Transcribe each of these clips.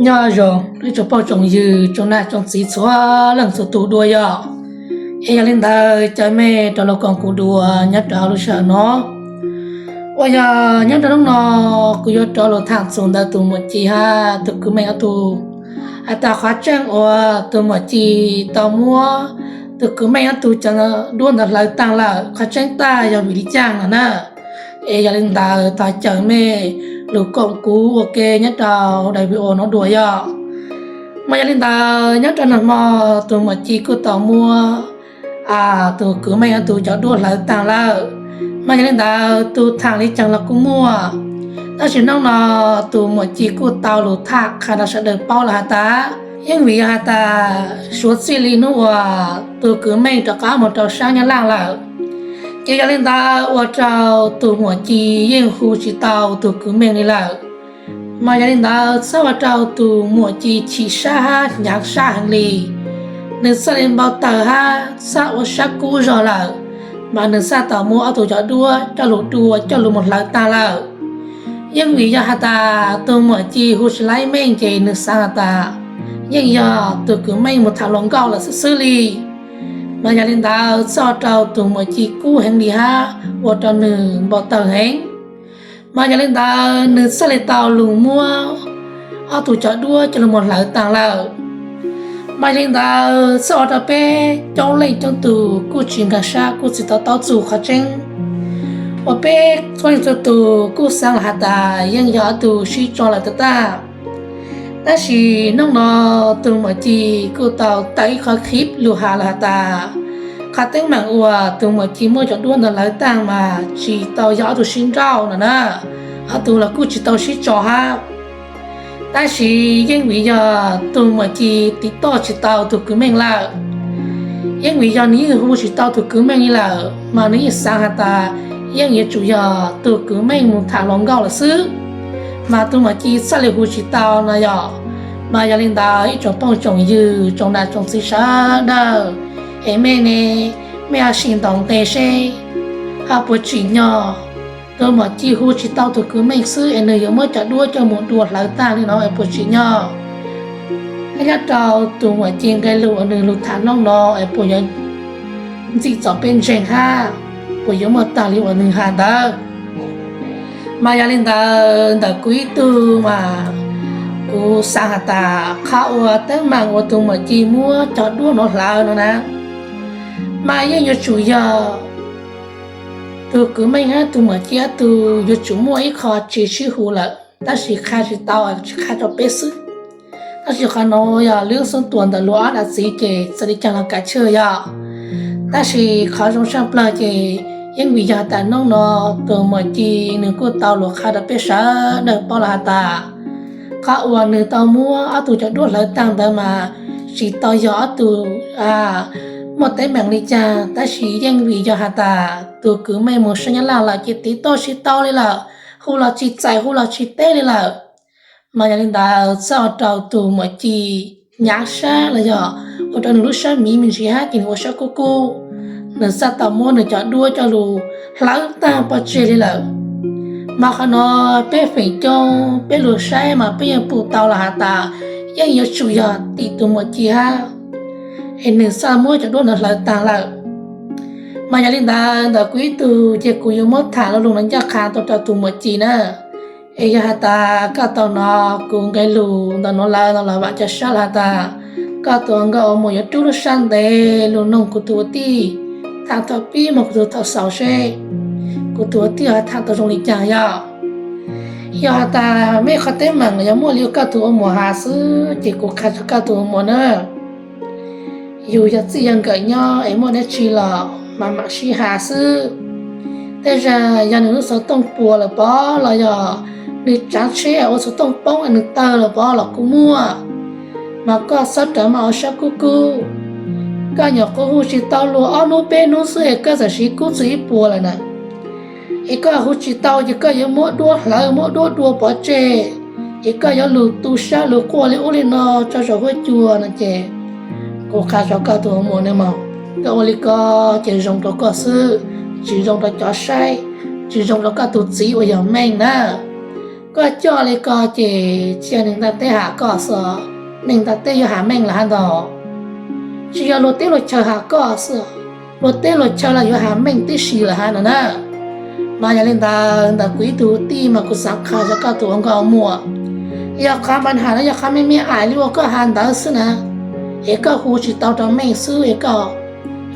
Nyob zoo ib tsoom phooj tsoom ywg tsoom nam tsoom txiv txhua leej txhua tus dua yog, es yog li ntawd caw mej rov los koom kuv dua nyob rau lub sij hawm no. Uas yog nyob rau hnub no kuv yuav rov los tham txog ntawm tus muam Ci hab tus kwv Meej ob tug, has tas qhov tseeb uas tus muam Ci tau muab tus kwv Meej ob tug cov duab ntawd hlawv taag lawm, qhov tseeb tag yog vim li caag no na. Es yog li ntawd thov caw mej lug koom kuv ua ke nyob rau daim video no dua yog. Mas yog li ntawd nyob rau nag hmo tus muam Ci kuj tau muab tus kwv Meej ob tug cov duab hlawv taag lawm. Mas yog li ntawd tus tham li caag los kuj muaj, tab sis hnub no tus muam Ci kuj tau lug tham qha rau sawv daws paub lawm has tas, yeej vim yog has tas suav txij li hnub uas tus kwv Meej rov qab moog rau sab Nyab Laaj lawm, ces yog li ntawd ua rau tus muam Ci yeej hu tsis tau tus kwv Meej li lawm. Mas yog li ntawd txhawb ua rau tus muam Ci chim sab hab hnyav sab heev li. Nws txhaj li npau taws hab txhaj ua sab kub zog lawm, mas nws txhaj tau muab ob tug cov duab coj lug dua coj lug moog hlawv taag lawm. Yeej vim yog has tas tus muam Ci hu tsis laib meej ces nws xaav has tas yeej yog tus kwv Meej moog tham hluas nkauj lawm xwb xwb li. Mas yog li ntawd txhaj ua rau tus muam Ci kub heev li hab ua rau nws npau taws heev. Mas yog li ntawd nws txhaj li tau lug muab ob tug cov duab coj lug moog hlawv taag lawm. Mas yog li ntawd txhaj ua rau peb coob leej coob tug kuj tsis nkaag sab kuj tsis tau taub txug qhov tseeb. Uas peb txhua leej txhua tug kuj xaav lawm has tas yeej yog ob tug sib tso lawm tag tag. Tab sis hnub no tus muam Ci kuj tau tawm ib qho clip lug has lawm has tas qhov teeb meem uas tus muam Ci muab cov duab ntawd hlawv taag mas tsis tau yog ob tug sib nrauj no na, ob tug los kuj tsis tau sib tso hab. Tab sis yeej vim yog tus muam Ci tiv toj tsis tau tus kwv Meej lawm. Yeej vim yog nws yeej hu tsis tau tus kwv Meej li lawm mas nws yeej xaav has tas yeej yuav tsum yog tus kwv Meej moog tham hluas nkauj lawm xwb, mas tus muam Ci txhaj li hu tsis tau no yog. Mas yog li ntawd ib tsoom phooj tsoom ywg tsoom nam tsoom txiv sawv daws, es mej ne, mej ho sim ntaus nqe seb ho puas tsim nyog tus muam Ci hu tsis tau tus kwv Meej xwb es nws yuav muab cov duab coj moog dua hlawv taag li no es puas tsim nyog. Nyob rau tus muam Ci nqe lug uas nws lug tham hnub no es puas yuav ntxim txom peb ntseeg hab puas yuav muaj taag li uas nws has ntawd. Mas yog li ntawd ntawm kuv ib tug mas kuv xaav has tas qhov uas teeb meem uas tus muam Ci muab cov duab no hlawv no na, mas yeej yuav tsum yog tus kwv Meej hab tus muam Ci ob tug yuav tsum muaj ib qho tsis sib hu lawm, tab sis qha tsis tau, tsis qha rau peb xwb. Tab sis qhov no yog lub xub tuas ntawm luag ob dab txiv ces txawm li caag los kav tsij yog. Tab sis qhov zoo tshaj plawg ces yeej vim yog tas hnub no tus muam Ci nws kuj tau lug qha rau peb sawv daws paub lawm has tas qhov uas nws tau muab ob tug cov duab hlawv taag ntawd mas tsis tau yog ob tug muaj teeb meem li caag, tab sis yeej vim yog has tas tus kwv Meej moog sab Nyab Laaj lawm ces tiv toj tsis tau li lawm, hu los tsis txais hu los tsis teb li lawm. Mas yog li ntawd txhaj ua rau tus muam Ci hnyav sab los yog ua rau nws lub sab miv me ntsis hab ces nws ua sab kub kub, nws txhaj tau muab nws cov duab coj lug hlawv taag pov tseg li lawm. Mas qhov no peb feem coob peb lug saib mas peb yeej pum tau lawm has tas yeej yuav tsum yog tim tus muam Ci hab es nws txhaj muab cov duab ntawd hlawv taag lawm. Mas yog li ntawd ntawm kuv ib tug ces kuv yuav muab tham lo lus no ncaj qha tuaj rau tus muam Ci na. Es yog has tas koj tau hnov kuv nqe lus ntawm nuav lawm no los vam cov sab lawm has tas koj tus nkauj ua muam yuav rub lub sab ntev lug noog kuv tus ua tij, tham thaum pib moog kuv tus thaum xaus seb kuv tus ua tij ho tham tau zoo li caag yog. Yog has tas mej qhov teeb meem yog muaj li koj tus ua muam has xwb ces kuv qha rau koj tus ua muam na. Yus yog txij yog nkawm nyob es muaj dab tsi los mas mam sib has xwb. Tej zag yog nws lub xov tooj puas lawm pov los yog nws tsaav tsheb ua xov tooj poob nws tawg lawm pov los kuj muaj. Mas koj txhob rawm maj ua sab kub kub. Koj nyuam qhuav hu tsis tau luag ob hnub peb hnub xwb es koj txawm siv kub txug ib puas lawm na. Es koj hu tsis tau ces koj yuav muab duab hlawv muab duab dua pov tseg, es koj yuav lug tu sab lug quaj li ub li no tso saum huab cua no ces kuv qha rau koj tus ua muam ne mog, koj ua li ko ces zoo rau koj xwb, tsis zoo rau cov saib, tsis zoo rau koj tus txiv uas yog Meej na. Koj coj li ko ces tsis yog neeg ntiaj teb has koj xwb, neeg ntiaj teb yuav has meej lawm hab ntag. Tsis yog luag teb luag chaw has koj xwb, luag teb luag chaw los yuav has meej tib si lawm hab no na. Mas yog li ntawd, ntawm kuv ib tug tij mas kuv xav qha rau koj tus ua nkauj ua muam, yog qhov npa has no yog qhov me me ais li uas koj has ntawd xwb na, es koj hu tsis tau rau meej xwb es koj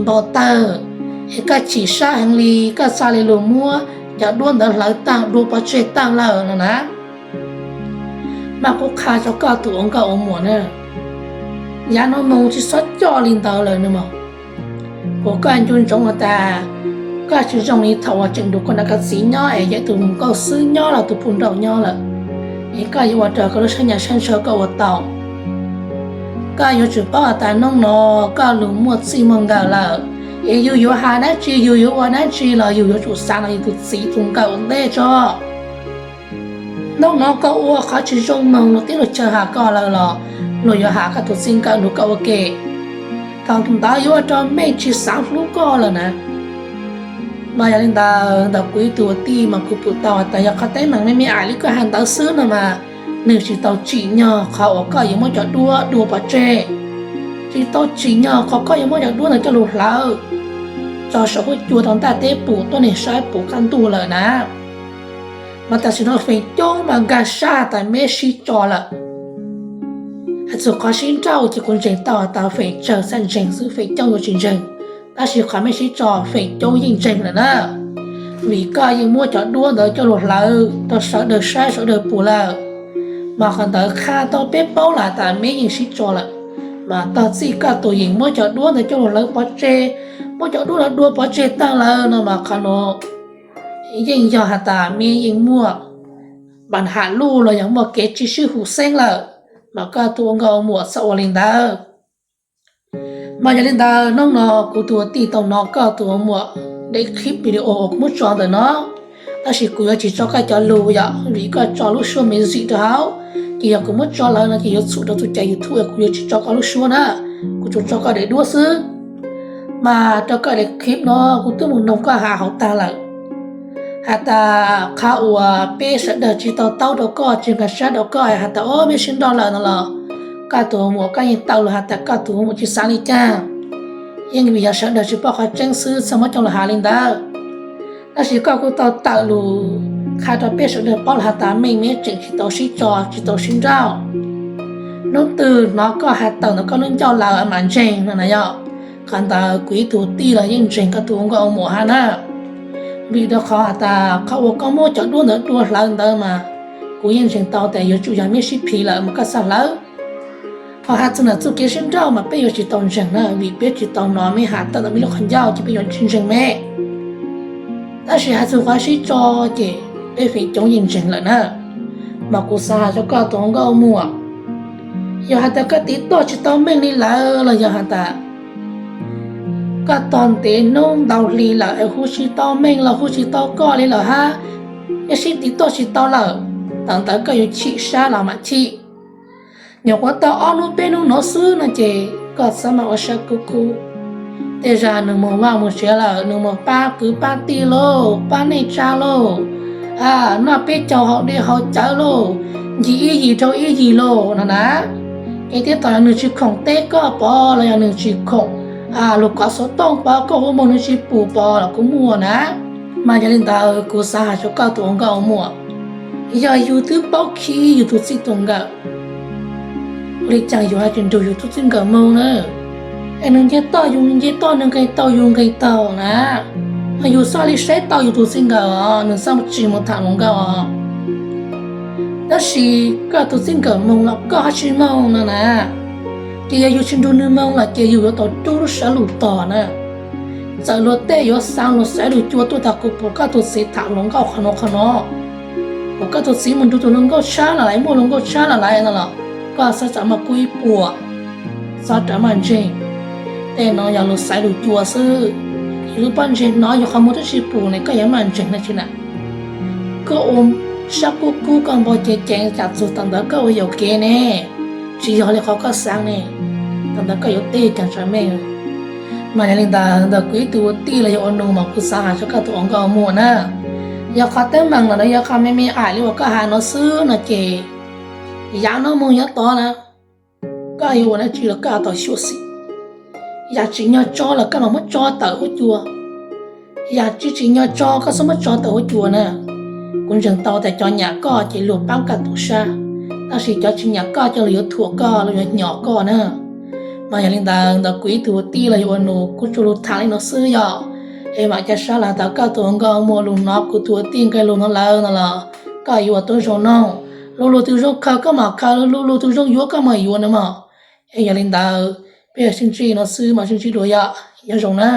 npau tawg, es koj chim sab heev li, koj txhaj li lug muab cov duab ntawd hlawv tag dua pov tseg tag lawm no na. Mas kuv qha rau koj tus ua nkauj ua muam na, yav no moog tsis xob coj li ntawd lawm no mog. Kuas koj nco ntsoov has tas, koj tsis zoo li thaum uas tseem nrug koj nam koj txiv nyob es yog ib tug nkauj xwb nyob los tus puj nrauj nyob lawm, es koj yuav ua rau koj lub sab nyam sab ntshaw koj ua tau. Koj yuav tsum paub has tas nub no koj lug muaj txij muaj nkawm lawm, es yug yuav has dab tsi, yug yuav ua dab tsi los yug yuav tsum xav no yug tus txiv tus nkawm ua ntej tso. Nub no koj ua qhov tsis zoo moog, luag teb luag chaw has koj lawm los luag yuav has koj tus txij nkawm nrug koj ua ke, thaum ntawd yuav ua rau meej tsis xaav hlub koj lawm na. Mas yog li ntawd, ntawm kuv ib tug ua tij mas kuv pum tau has tas yog qhov teeb meem me me ais li koj has ntawd xwb no mas, nwg tsis tau tsim nyog qhov uas koj yuav muab cov duab dua pov tseg, tsis tau tsim nyog qhov koj yuav muab cov duab ntawd coj lug hlawv tso saum huab cua rau ntaj teb pum tuab neeg saib puv kaj ntug lawm na. Mas tam sim no feem coob mas nkag sab tas meb sib tso lawm. Has txug qhov sib nrauj ces kuv ntseeg tau has tas feem tsawg txhaj ntseeg xwb, feem coob yuav tsis ntseeg, tab sis qhov meb sib tso feem coob yeej ntseeg lawm na. Vim koj yeej muab cov duab ntawd coj lug hlawv rau sawv daws saib sawv daws pum lawm, mas qhov ntawd qha tau peb paub lawm tas meb yeej sib tso lawm. Mas tog txij koj tus yeem muab cov duab ntawd coj lug hlawv pov tseg, muab cov duab ntawd dua pov tseg tag lawm no mas qhov nuav yeej yog has tas meb yeej muaj npa has luj los yog muaj kev tsis sib hum xeeb lawm, mas koj tus ua nkauj ua muam txhob ua li ntawd. Mas yog li ntawd nub no kuv tus ua tij tau nov koj tus ua muam daim clip video uas kuv muab tso ntawm no, tab sis kuv yuav tsis tso koj cov lug yom, vim koj tso lub suab me zim rau hauv, ces yog kuv muab tso lawm no ces yuav txhum rau tus cai YouTube es kuv yuav tsis tso koj lub suab na, kuv tsuas tso koj daim duab xwb. Mas rau koj daim clip no kuv twb mus noog koj has hauv tag lawm, has tas qhov uas peb sawv daws tsis tau taub rau koj, tsis nkag siab rau koj, has tas o meb sib nrauj lawm no los, koj tus ua muam koj yeej tawm lug has tas koj tus ua muam tsis xav li cas, yeej vim yog sawv daws tsis paub qhov tseeb xwb txhaj muab coj lug has li ntawd. Tab sis koj kuj tau tawm lug qha rau peb sawv daws paub lawm has tas meej meb tseem tsis tau sib tso tsis tau sib nrauj. Hnub twg hnov koj has tawm ntawm koj lub ncauj lawm mam ntseeg no na yom. Qhov ntawd kuv ib tug tij los yeej ntseeg koj tus ua nkauj ua muam hab na, vim rau qhov has tas qhov uas koj muab cov duab ntawd dua hlawv ntawd mas kuv yeej ntseeg tau tas yuav tsum yog meb sib phim lawm mas koj xav hlawv. Ho has txug ntawm txuj kev sib nrauj mas peb yuav tsis tau ntseeg na, vim peb tsis tau hnov meb has tawm ntawm meb lub qhov ncauj ces peb yuav tsis ntseeg meb. Tab sis has txug qhov sib tso ces peb feem coob yeej ntseeg lawm na. Mas kuv xav has rau koj tus ua nkauj ua muam, yog has tas koj tiv toj tsis tau meej li lawm los yog has tas koj tog ntev hnub ntau hli lawm es hu tsis tau meej los hu tsis tau koj li lawm hab, yog sib tiv toj tsis tau lawm, thaum ntawd koj yuav chim sab los mam chim. Nyuam qhuav tau ob hnub peb hnub no xwb no ces koj txhob mam ua sab kub kub. Tej zag nws moog vaj moog tsev lawm, nws moog pab kwv pab tij lauj, pab neej tsa lauj, noj peb caug haus dej haus cawv lauj, ncig ib yig rau ib yig lauj no na. Es tab tom yog nws tsis khoom teb koj pov los yog nws tsis khoom lug kov xov tooj pov koj, hu moog nws tsis pum pov los kuj muaj na. Mas yog li ntawd kuv xav has rau koj tus ua nkauj ua muam, yog yug twb paub khi yug tus txij tus nkawm, ua li cas yug hab tseem nrug yug tus txij nkawm moog na? Es nws nce toj yug nce toj, nws nqeg taug yug nqeg taug na, mas yug xav li saib tau yug tus txij nkawm os, nws xav tsis moog tham hluas nkauj os. Tab sis koj tus txij nkawm moog los koj hab tsis moog no na, ces yog yug tsis nrug nws moog los ces yug yuav tau rub lub sawv lug tog na. Txawm luag tej yuav xaav lug xaiv lug cua tuaj tas kuv pum koj tus txiv tham hluas nkauj qhov no qhov no, pum koj tus txiv moog nrug tus hluas nkauj tshab los lawm, muaj hluas nkauj tshab los lawm no los, koj xav rov maj kub ib puas, xav rov maj ntseeg. Tej no yog lug xaiv lug cua xwb, yog lub pob ntseg no yug qhov muag twb tsis pum ne koj yuav maj ntseeg na tsi na. Koj ua sab kub kub koj npau ceev ceev tsam txug thaum ntawd koj ua yuam kev ne, tsis yog li qhov koj xaav ne, thaum ntawd koj yuav teb caag tso meej. Mas yog li ntawd ntawm kuv ib tug ua tij los yog ua nus mas kuv xav has rau koj tus ua nkauj ua muam na, Yog qhov teeb meem no yog qhov me me aim li uas koj has no xwb no ces, yav no mus yav tod na, koj yuav ua dab tsi los koj tau xyuam xim. Yam tsim nyog tso los koj mam muab tso tawm huab cua, yam tsis tsim nyog tso koj txhob muab tso tawm huab cua na. Kuv ntseeg tau tias cov nyam koj ces luag paab koj tus sab, tab sis cov tsis nyam koj ces luag yuav thuam koj, luag yuav hnyos koj na. Mas yog li ntawd, ntawm kuv ib tug tij los yog ua nus, kuv tsuas lug tham li no xwb yog, es mam ca sab lawm tau koj tus ua nkauj muaj lug hnov kuv tus ua tij nqe lug no lawm no los koj yuav ua tau zoo no. Lu lug tus zoo khaws koj mam khaws, lu lug tus zoo yuav koj mam yuav no mog. Es yog li ntawd, peb yuav sib ntsib no xwb mas sib ntsib dua yog, nyob zoo na.